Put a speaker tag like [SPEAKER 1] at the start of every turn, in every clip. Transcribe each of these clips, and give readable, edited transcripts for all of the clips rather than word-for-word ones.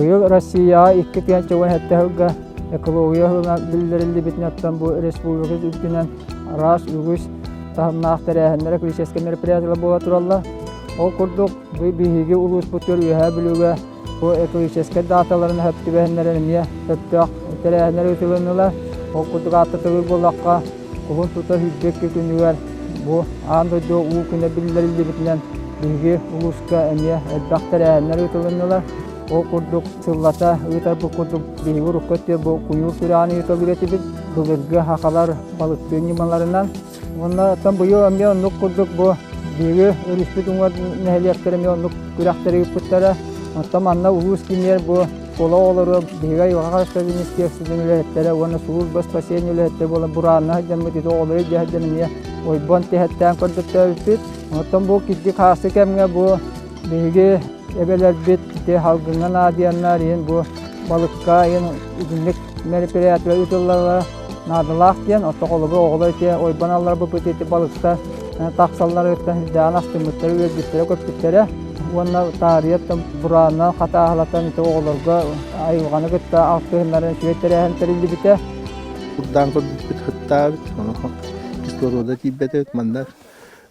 [SPEAKER 1] Быйыл Россияҕа 2017 сылга экология сылынан биллэриллибитинэн бу республика үрдүнэн араас үгүс таһымнаах тэрээһиннэр экологическай мероприятиелар буола тураллар. Ол курдук, бу биһиги улууспутугар Үөһээ Бүлүүгэ бу экологическай дааталарын сөп түбэһиннэрэн эмиэ сөптөөх тэрээһиннэр ыытылыннылар. Ол курдук ааттатылыр буоллахха, Кулун тута 22 күнүгэр бу аан дойду уу күнэ биллэриллибитинэн биһиги улууска эмиэ элбэх тэрээһиннэр ыытылыннылар. Ол курдук сыллата ыытарбыт курдук биһиги урукку өттүгэр бу куйуур күрэҕин ыыталыыр этибит. Былыргы сахалар балыктыыр ньымаларынан. Уонна оттон быйыл эмиэ оннук курдук бу биһиги өрүспүт уҥуор нэһилиэктэр эмиэ оннук күрэхтэри ыыппыттара. Оттон манна улуус киинигэр бу Оскуола оҕолоро биһиги айылҕа харыстабыл министерствотын үлэһиттэрэ уонна служба спасения үлэһиттэрэ буолан бураанна сылдьаммыт ити оҕолору илдьэ сылдьан эмиэ ойбон тиһэттээн көрдөттөөбүппүт. Оттон бу кирдик хааскы кэмҥэ бу биһиги эбэлэрбит ити салгыҥҥа наадыйаннар иһин бу балыкка иһин итинник мероприятие ыытыллара наадалаах диэн оттон холобур оҕолор ити ойбон алларбыппыт ити балыктар тахсалларыттан сүрдээҕин астыммыттара үөрбүттэрэ көппүттэрэ уонна таарыйа бураанынан хатааһылатан ити оҕолорго айылҕаны кытта алтыһыннаран үчүгэй тэрээһин тэриллибитэ.
[SPEAKER 2] Курдаан көрбүппүт сыттаабыт, ону кислорода тиийбэт эбит, манна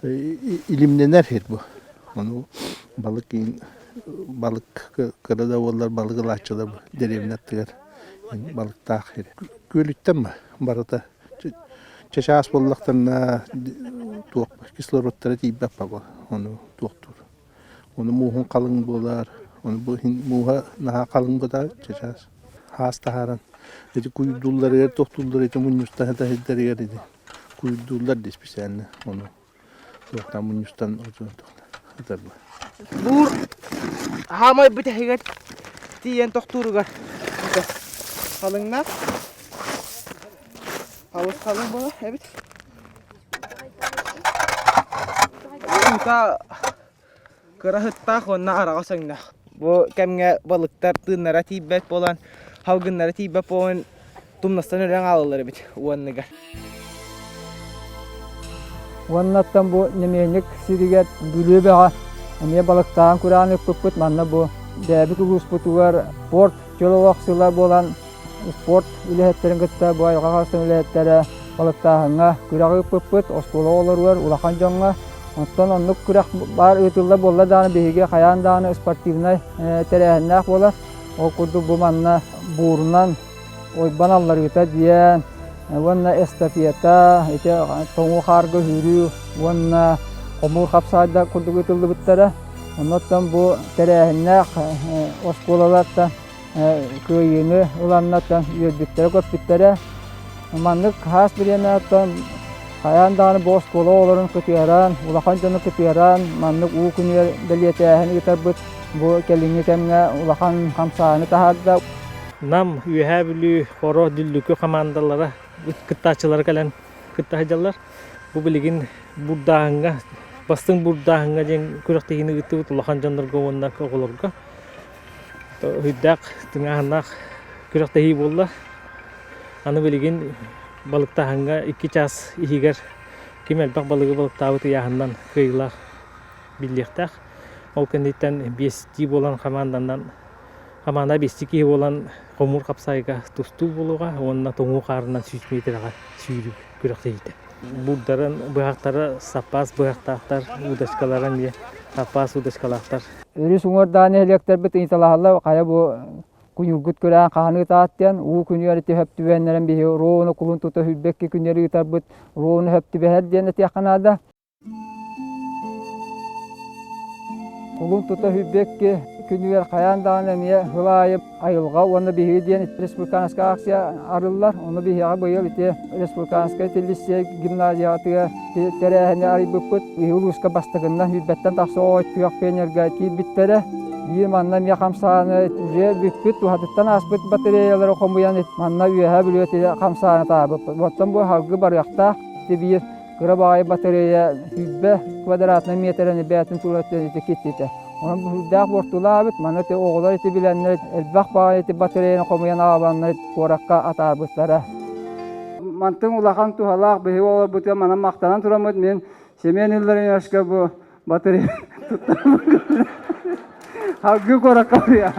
[SPEAKER 2] илимнэнэр сир бу. Ону балык балык кыра да буоллар балык ылааччылар дэриэбинэ аттыгар балыктаах сир. Күөлүттэн барыта чачаас буоллахтарына туох кислородтара тиийбэт баба ону туохтуур. Ону мууһун халыҥ буолар, ону бу мууһа наһаа халыҥ буолар чачаас хаас таһааран ити куйдуулларыгар тохтууллар ити мунньустан сытар ити куйдууллар дии специально ону туохтан мунньустан ытарба.
[SPEAKER 3] Буур хаамай бүтэһигэр тиийэн тохтууругар халыҥнаах Алыс халыҥ буолар эбит. Уута кыра сыттаах уонна араҕас өҥнөөх. Бу кэмҥэ балыктар тыыннара тиийбэт буолан, салгыннара тиийбэт буолан тумнастан өлөн хаалаллар эбит уонныгар.
[SPEAKER 1] Уоннаттан бу Нэмиэнньик сиригэр Бүлүү бөҕө эмиэ балыктаан кураан ыппыппыт. Манна бу бэйэбит улууспутугар спорт чөл олох сыла буолан Спорт үлэһиттэрин кытта бу айылҕа харыстан үлэһиттэрэ балыктааһыҥҥа күрэҕи ыыппыппыт, оскуола оҕолоругар, улахан дьоҥҥо. Оттон оннук күрэх баар ыытыллар буолла даҕаны биһиги хайаан даҕаны спортивнай тэрээһиннээх буолар. Ол курдук бу манна буурунан ойбон алларыыта диэн уонна эстафета, ити тоҥуу хаарга үүрүү уонна хомуур хапсаайда курдук ыытыллыбыттара. Оннуттан бу тэрээһиннээх оскуолалартан кыайыыны ыланнартан үөрбүттэрэ-көппүттэрэ. Маннык хаас бириэмэттэн хайаан даҕаны бу оскуола оҕолорун кытыаран, улахан дьону кытыаран, маннык уу күнүгэр бэлиэтээһин ыытарбыт бу кэлиҥҥи кэмҥэ улахан хамсааһыны таһаарда.
[SPEAKER 4] Нам, Үөһээ Бүлүү, Хоро, Дүллүкү хамаандалара кыттааччылара кэлэн кытта сылдьаллар. Бу билигин бурдааһыҥҥа, бастыҥ бурдааһыҥҥа диэн күрэхтэһиини ыыттыбыт улахан дьоннорго уонна оҕолорго. Үрдээх тыҥааһыннаах күрэхтэһии буолла. Аны билигин балыктааһыҥҥа 2 чаас иһигэр ким элбэх балыгы балыктаабыт ыйааһынынан кыайыылаах биллиэхтээх. Ол кэнниттэн биэстии буолан хамаанданан хамаанда биэстии киһи буолан хомуур хапсаайга тустуу буолуоҕа уонна тоҥуу хаарынан 100 миэтэрэҕэ сүүрүү күрэхтэһиитэ. Бурдарын быһахтара саппаас быһахтаахтар, удочкалара эмиэ саппаас удочкалаахтар.
[SPEAKER 1] Өрүс уҥуордаах нэһилиэктэрбит ыйыталаһаллар хайа бу куйуургут күрээн хаһан ыытаат диэн уу күнүгэр ити сөп түбэһиннэрэн биһи ровно кулун тута сүүрбэкки күнүгэр ыытарбыт ровно сөп түбэһэр диэн этиэххэ наада. Кулун тута сүүрбэкки күнүгэр хайаан даҕаны эмиэ сыл аайы айылҕа уонна биһиги диэн республиканскай акция арыллар. Ону биһиэхэ быйыл ити республиканскай лиссиэй гимназиятыгар тэрээһини арыйбыппыт. Биһиги улууска бастакыннан сүүрбэттэн тахса оҕо күөх пионерга киирбиттэрэ. Биир манна эмиэ хамсааны уже бүппүт, туһатыттан ааспыт батареялары хомуйан манна үөһээ Бүлүү хамсааны таабыппыт. Оттон бу салгыы барыахтаах. Ити биир Кыра баҕайы батарея 120 квадратнай миэтэрэни бэйэтин тула ити киттитэ. Онон бу сүрдээх буортулаабыт. Маны ити оҕолор ити билэннэр элбэх баҕайы ити батареяны хомуйан аҕаланнар куоракка атаарбыттара. Мантыҥ улахан туһалаах биһиги оҕолорбутугар манан махтанан тураммыт мин Семен Илларионовичка бу батарея туттарбын. Салгыы куоракка барыа.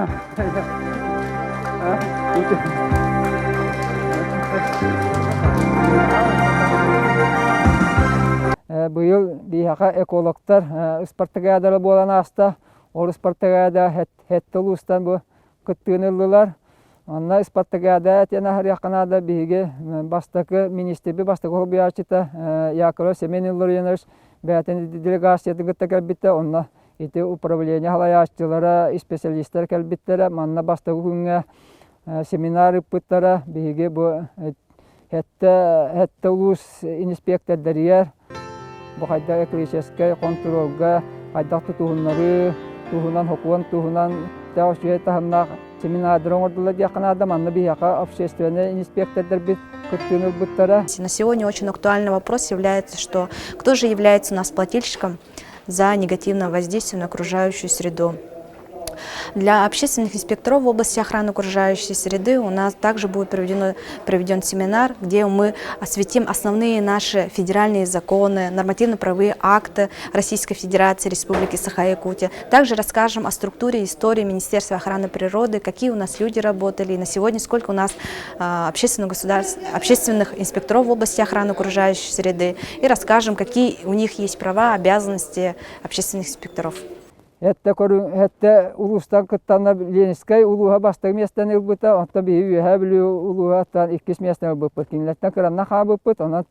[SPEAKER 1] Быйыл биһиэхэ экологтар ыспартакиадара буолан ааста. Ол ыспартакиада сэттэ улуустан бу кыттыыны ыллылар. Онно ыспартакиада диэн аһарыахха наада биһиги бастакы министрби бастакы солбуйааччыта Яковлев Семен Илларионович бэйэтин делегациятын кытта кэлбитэ. Онно ити управление салайааччылара, исписэлиистэр кэлбиттэрэ. Манна бастакы күҥҥэ семинар ыыппыттара. Биһиги бу сэттэ улуус иниспиэктэрдэригэр бу хайдах экологическай хонтуруолга хайдах тутуһуннарыы туһунан, сокуон туһунан үчүгэй таһымнаах семинардары оҥордулар диэххэ наада. Манна биһиэхэ общественнай иниспиэктэрдэрбит кыттыыны ылбыттара.
[SPEAKER 5] На сегодня очень актуальный вопрос является, что кто же является у нас плательщиком за негативное воздействие на окружающую среду. Для общественных инспекторов в области охраны окружающей среды у нас также будет проведен семинар, где мы осветим основные наши федеральные законы, нормативно-правовые акты Российской Федерации, Республики Саха-Якутия. Также расскажем о структуре и истории Министерства охраны природы, какие у нас люди работали, и на сегодня сколько у нас общественных, государств, общественных инспекторов в области охраны окружающей среды, и расскажем, какие у них есть права, обязанности общественных инспекторов.
[SPEAKER 1] Сэттэ көрүҥ, сэттэ улуустан кыттанна Ленинскэй улууһа бастакы миэстэни ылбыта, онтон биһиги Үөһээ Бүлүү улууһуттан иккис миэстэни ылбыппыт. Кинилэртэн кыранна хаалбыппыт, онон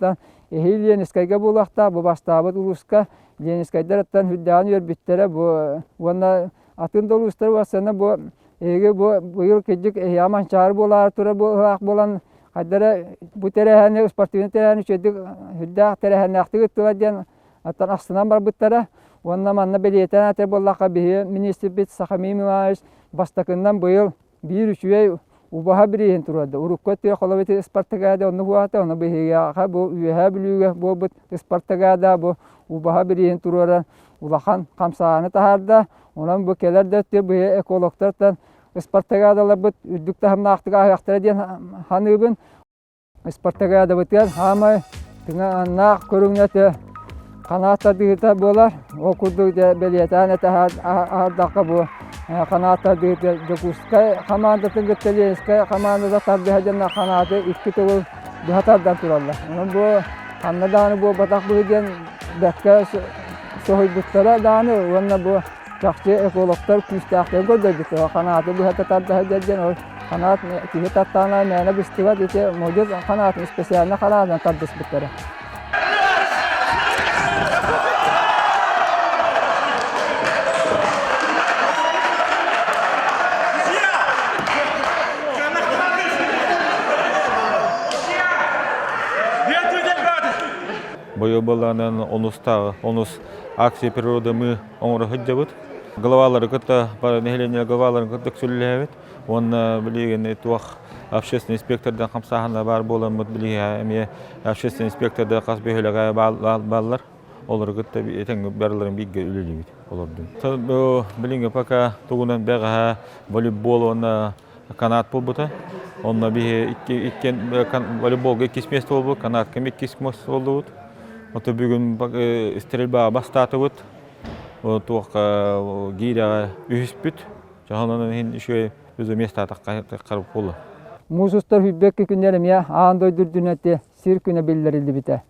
[SPEAKER 1] эһиил Ленинскэйгэ буолуохтаах, бу бастаабыт улууска Ленинскэйдэр үрдээҕин үөрбүттэрэ бу уонна атын да улуустар уопсайынан бу эһиги бу быйыл кырдьык эһиэхэ Манчаары буолаары турар быһыылаах буолан хайдара бу тэрээһини спортивнай тэрээһини үчүгэйдик үрдээх тэрээһиннээхтик ыыттылар диэн Оттон ахсынан барбыттара. Уонна манна бэлиэтээн этэр буоллахха, биһиги министрбит Сахамин Иванович бастакыннан быйыл биир үчүгэй убаһа бирииһин туруорда. Урукку өттүгэр холобур Спартакиада оннук уһаата, ону биһиэхэ бу Үөһээ Бүлүүгэ буолбут Спартакиада бу убаһа бирииһин туруоран улахан хамсааһыны таһаарда. Онон бу кэлэр да өттүгэр биһиги экологтартан Спартакиадаларбыт үрдүк таһымнаахтык ааһыахтара диэн саныыбын. Спартакиадабытыгар саамай тыҥааннаах көрүҥэ этэ ханаат тардыһыыта буолар. Ол курдук дьэ бэлиэтээн этэ аһардахха бу ханаат тардыһыыта Дьокуускай хамаандатын кытта Ленскэй хамаандата тардыһа дьонно ханааты икки төгүл быһа тардан тураллар. Онон бу ханна даҕаны буолбатах быһыы диэн бэркэ соһуйбуттара даҕаны уонна бу чахчы экологтар күүстээхтэрин көрдөрбүттэр. Ханааты быһата тардаһа диэн ол Ханаат киһи таттаана мээнэ быстыбат ити модьу ханаатын специально ханаатынан тардыспыттара.
[SPEAKER 6] Бойобаланан онустааҕы онус акция природы мы оҥоро сылдьабыт. Главалары кытта нэһилиэнньэ главаларын кытта сүллэһэбит. Уонна билигин туох общественный инспектордан хамсааһына баар буоламмыт билиһэ эмиэ общественный инспектордар хас бөһүөлэгэ бааллар. Олору кытта этэҥҥэ барыларын бииргэ үлэлиибит олордун. Билиҥҥи пока тугунан бэҕэһээ волейбол уонна канат буолбута. Онно биһи икки волейболга иккис место буолбут, канатка иккис место буоллубут. Ото бүгүн стрельбаҕа бастаатыбыт. Туохха гиирэҕэ үһүспүт. Дьоһунун иһин үчүгэй өзө место харып буолла.
[SPEAKER 1] Муус устар сүүрбэкки күннэр эмиэ аан дойду үрдүнэн сир күнэ биллэриллибитэ.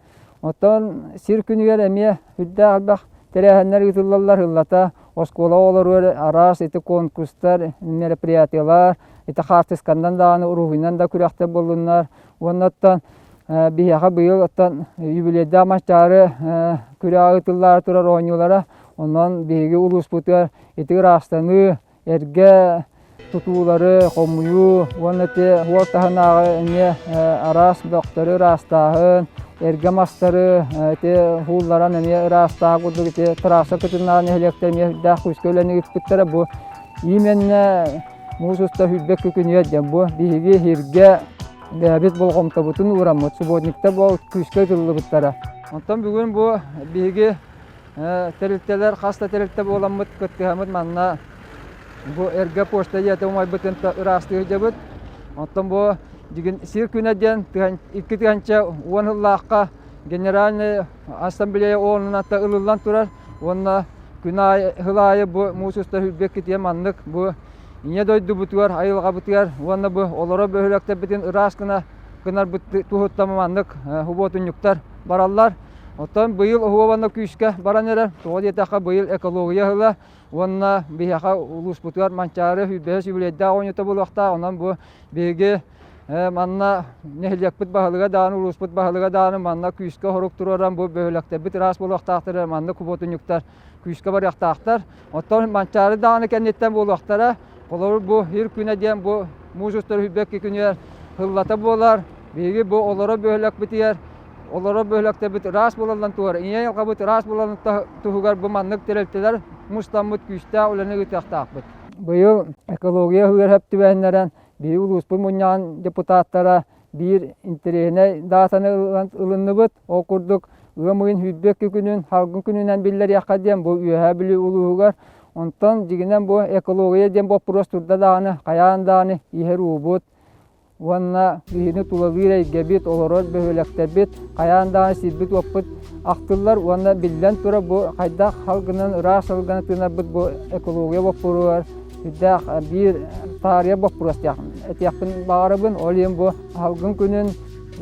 [SPEAKER 1] Оттон сир күнүгэр эмиэ сүрдээх элбэх тэрээһиннэр ыытыллаллар ыллата оскуола оҕолоругар араас ити конкурстар, мероприятиелар, ити хаартысканнан даҕаны уруһуйунан да күрэхтэр буоллуннар. Уонна оттон биһиэхэ быйыл оттон юбилейдаах Манчаары күрэҕэ ыытыллаары турар оонньуулара. Онон биһиги улууспутугар Ити ыраастаныы, эргэ тутуулары хомуйуу уонна ити уол таһынааҕы эмиэ араас бөхтөрү ыраастааһын, эргэ мастары ити уулларан эмиэ ыраастаах курдук ити трасса кытыннаах нэһилиэктэр эмиэ сүрдээх күүскэ үлэни ыыппыттара. Бу именно муус уста сүүрбэккэ күнүгэр диэн бу биһиги сиргэ бэйэбит болҕомтобутун уураммыт субботниктар бу күүскэ ытыллыбыттара. Онтон бүгүн бу биһиги Тэрилтэлэр хас да тэрилтэ буоламмыт кыттыһаммыт манна бу эргэ почта дьиэтэ умайбытын ыраастыы сылдьабыт. Оттон бу сир күнэ диэн 2010 сыллаахха Генеральный ассамблея ООН-унан ылыллан турар уонна күн аайы сыл аайы бу муус устар сүүрбэккитигэр маннык бу Ийэ дойдубутугар, айылҕабытыгар уонна бу олорор бөһүөлэктэрбитин ыраас гына гынарбыт туһуттан маннык субуотунньуктар бараллар. Оттон быйыл оһуобанна күүскэ баран эрэр. Тоҕо диэтэххэ быйыл экология сыла уонна биһиэхэ улууспутугар Манчаары сүүрбэһис юбилейдаах оонньуута буолуохтаах. Онон бу биһиги манна нэһилиэкпит баһылыга даҕаны, улууспут баһылыга даҕаны манна күүскэ хорук туруоран бу бөһүөлэктэрбит ыраас буолуохтаахтар, маннык субуотунньуктар күүскэ барыахтаахтар. Оттон Манчаары даҕаны кэнниттэн буолуохтара. Холобур, бу Ир күнэ диэн бу муус устар сүүрбэкки күнүгэр сыллата буолар. Биһиги бу олорор бөһүөлэкпитигэр олорор бөһүөлэктэрбит ыраас буолалларын туһугар, ийэ айылҕабыт ыраас буоларын туһугар бу маннык тэрилтэлэр мустаммыт күүстээх үлэни ыытыахтаахпыт. Быйыл экология ыһыгар сөп түбэһиннэрэн биһиги улууспут мунньаҕын депутаттара биир интэриэһинэй даатаны ылынныбыт. Ол курдук ыам ыйын 22 күнүн салгын күнүнэн биллэриэххэ диэн бу Үөһээ Бүлүү улууһугар. Онтон дьиҥинэн бу экология диэн боппуруос турда даҕаны, хайаан даҕаны иһэр уубут уонна биһини тулалыыр эйгэбит, олорор бөһүөлэктэрбит хайаан даҕаны сирбит-уоппут ахтыллар уонна биллэн турар бу хайдах салгынан ыраас салгыны тыынарбыт бу экология боппуруоһугар сүрдээх биир таарыйар боппуруос этиэхпин баҕарабын. Ол иһин бу салгын күнүн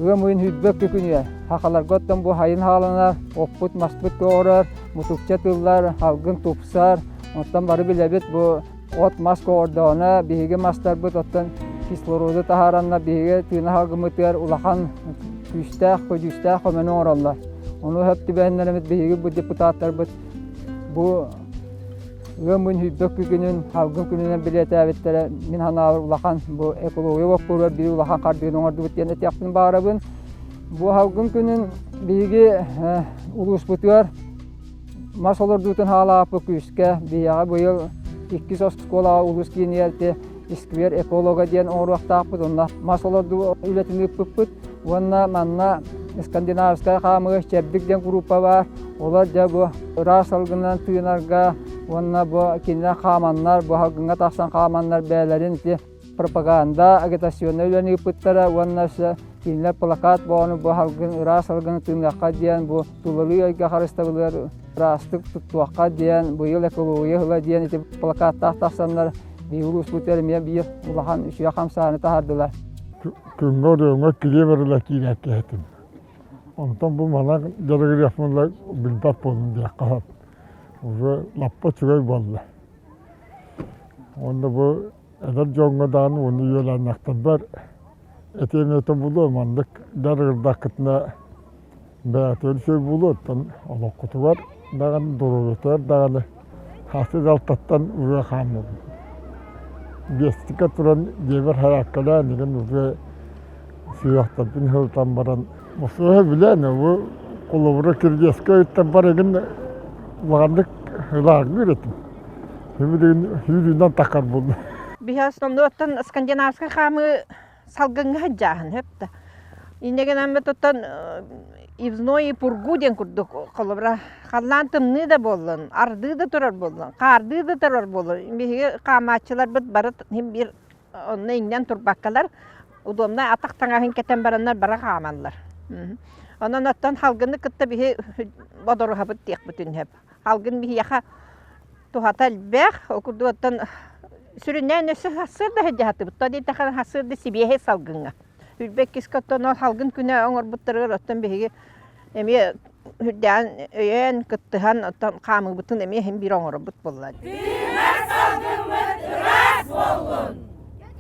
[SPEAKER 1] ыам ыйын сүүрбэккэ күнүгэр сахаларга оттон бу сайын хааланар, оппут-маспыт көҕөрөр, мутукча тыллар, салгын тупсар. Оттон бары билэбит бу от-мас көҕөрдөҕүнэ биһиги мастарбыт оттон кислороду таһаараннар биһиги тыына салгыммытыгар улахан күүстээх, көдьүүстээх көмөнү оҥороллор. Ону сөп түбэһиннэримит биһиги бу депутаттарбыт бу Ыам ыйын сүүрбэкки күнүн салгын күнүнэн бэлиэтээбиттэрэ мин санаабар улахан бу экология боппуруоһугар биир улахан хардыыны оҥордубут диэн этиэхпин баҕарабын. Бу салгын күнүн биһиги улууспутугар мас олордуутун хаалааппыт күүскэ биһиэхэ быйыл иккис оскуолаҕа улуус киинигэр ити сквер эколога диэн оҥоруохтаахпыт онно мас олордуу үлэтин ыыппыппыт Уонна манна скандинавскай хаамыы чэбдик диэн группа баар. Олор дьэ бу ыраас салгынынан тыынарга уонна бу кинилэр хааманнар, бу салгыҥҥа тахсан хааманнар бэйэлэрин ити пропаганда, агитационнай үлэни ыыппыттара уонна өссө кинилэр плакат боону бу салгын ыраас салгыны тыыныахха диэн бу тулалыы эйгэ харыстабылыгар ыраастык туттуохха диэн быйыл экология сыла диэн ити плакаттаах тахсаннар биир улууспутугар эмиэ биир улахан үчүгэй хамсааһыны таһаардылар.
[SPEAKER 7] Күҥҥэ оройуоҥҥа килиэп эрэлэ киирээт этим. Онтон бу манан дьарыгырыахпын билбэт буоллум диэххэ сөп. Уже лаппа үчүгэй буолла. Уонна бу эдэр дьоҥҥо даҕаны уонна үөлээннэхтэрбэр этиэм этэ буолуо маннык дьарыгырдаххытына Бэйэтигэр үчүгэй буолуо, оттон олоххутугар даҕаны, доруобуйатыгар даҕаны хасыы далтаттан ырыа хааммаппын. Биэстикэ туран дьиэбэр хараккалаан игин уже сүһүөхтэрбин сылытан баран мусуоһа билэн бу холобура кирдиэскэ ыттарбар игин улаханнык ылааргыыр этим. Билигин сүүрүүнэн такар буолла.
[SPEAKER 8] Биһи основной оттон скандинавскай хаамыы салгыҥҥа сылдьааһын сөп да. Инньэ гынан оттон ивной и пургу диэн курдук холобура халлаан тымныы да буоллун, ардыы да турар буоллун, хаардыы да турар буоллун биһиги хаамааччыларбыт бары син биир онно иҥнэн турбаккалар удобнай атах таҥаһын кэтэн бараннар бары хаамаллар. Онон оттон халгыны кытта биһи бодоруһабыт диэхпитин сөп. Халгын биһиэхэ туһата элбэх. Ол курдук оттон сүрүннээн өссө сарсыарда сылдьаһатыбыт. То диэтэххэ сарсыарда сибиэһэй салгыҥҥа. Үрбэт киска оттон ол салгын күнэ оҥорбуттарыгар оттон биһиги эмиэ үрдээн өйөөн кыттыһан оттон хаамыыбытын эмиэ иһин биир оҥоробут буолла.
[SPEAKER 9] Тыынар салгыммыт!